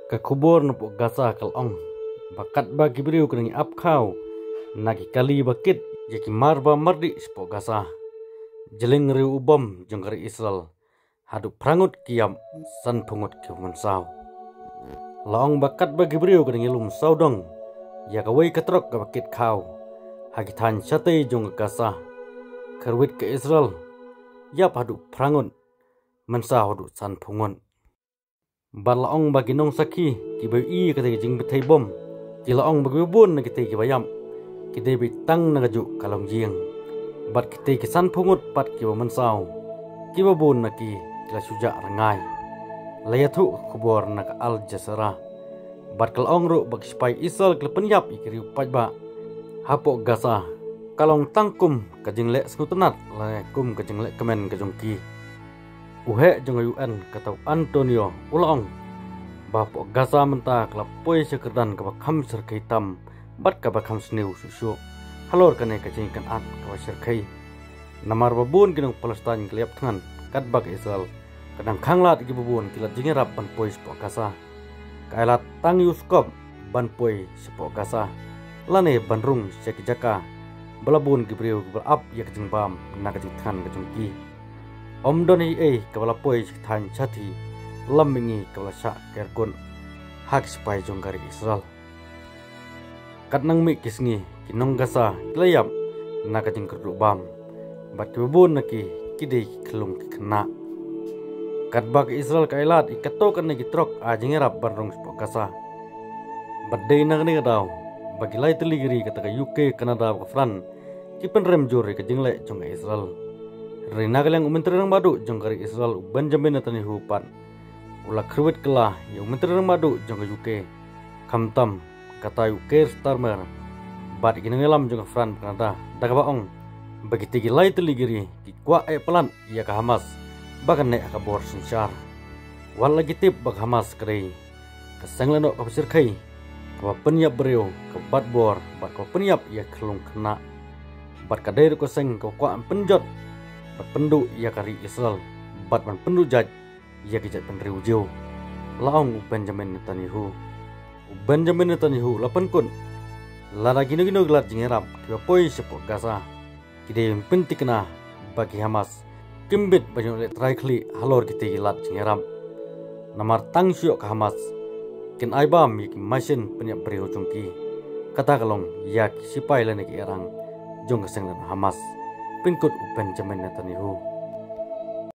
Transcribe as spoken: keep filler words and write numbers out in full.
Ka khubor napoh Gaza ka la ong ba katba ki briew ki dang ïa ap khaw na ki kali ba kit ïa ki mar ba mardih shapoh Gaza, jylliew riew u bom jong ka ri Israel, haduh phra ngut ki ïap, san phew ngut ki mynsaw. La ong ba katba ki briew ki dang ïalum sawdong ïa kawei ka trok kaba kit khaw ha ki thaiñ shatei jong ka Gaza, ka rwit ka Israel ïap haduh phra ngut, mynsaw haduh san phew ngut. Bad la ong ba ki nongsakhi kiba ïohi ïa katei ka jingbthei bom ki la ong ba kiba bun na kitei kiba ïap ki dei beit tang na kajuh ka longïing. Bad kitei ki san phew ngut pat kiba mynsaw, kiba bun na ki ki la shu jah rngai. La ïathuh ka khubor na ka Al Jazeera. Bad ka la ong ruh ba ki sipai Israel ki la pynïap ïa ki riew paidbah hapoh Gaza ka long tang kum ka jingleh sngewtynnad lane kum ka jingleh kmen ka jong ki. U heh jong ka U N kata u Antonio u la ong ba hapoh Gaza mynta ka la poi sha ka kyrdan kaba kham shyrkhei tam bad kaba kham sniew shuh shuh halor kane ka jingïakynad kaba shyrkhei. Namar ba bun ki nong Palestine ki la ïap thngan katba ka Israel ka dang khanglad ïa kiba bun ki lad jingïarap ban poi shapoh Gaza. Ka ailad tang ïa u skop ban poi shapoh Gaza lane ban rung sha ki jaka ba la bun ki briew kiba la ap ïa ka jingbam na ka jingthngan ka jong ki. Ym don ei ei kaba la poi sha ki thaiñ shathie lam mihngi kaba la shah ka ïarkut ha ki sipai jong ka ri Israel. Kat nang mih ki sngi ki nong Gaza ki la ïap na ka jingkyrduh bam bad kiba bun na ki ki dei ki khyllung ki khynnah. Katba ka Israel ka ailad ïa kato katne ki trok ai jingïarap ban rung shapoh Gaza. Bad dei na kane ka daw ba ki lai tylli ki ri kata ka U K, Canada bad ka France ki pynrem jur ïa ka jingleh jong ka Israel. Hynrei na ka liang u Myntri Rangbahduh jong ka ri Israel u Benjamin Netanyahu pat u la kyrwit kylla ïa u Myntri Rangbahduh jong ka U K, khamtam kata u Keir Starmer bad ki nongïalam jong ka France bad Canada da kaba ong ba kitei ki lai tylli ki ri ki kwah eh palat ïa ka Hamas ba kan neh ha ka bor synshar. Wat la ki tip ba ka Hamas ka dei ka seng lehnoh kaba shyrkhei, kaba pynïap briew, kaba bat bor bad kaba pynïap ïa ki khyllung khynnah. Bad ka dei ruh ka seng kaba kwah ban pynjot bad pynduh ïa ka ri Israel bad ban pynduh jait ïa ki jaitbynriew Jiw, la ong u Benjamin Netanyahu. U Benjamin Netanyahu la pynkut lada kino kino ki lad jingïarap kiba poi shapoh Gaza ki dei ban pynthikna ba ki Hamas kim bit ban ïoh leh trai khlieh halor kitei ki lad jingïarap. Namar tang shu ïoh ka Hamas kin ai bam ïa ki mashin pynïap briew jong ki, kata ka long ïa ki sipai lane ki ïarang jong ka seng lehnoh Hamas, pynkut u Benjamin Netanyahu.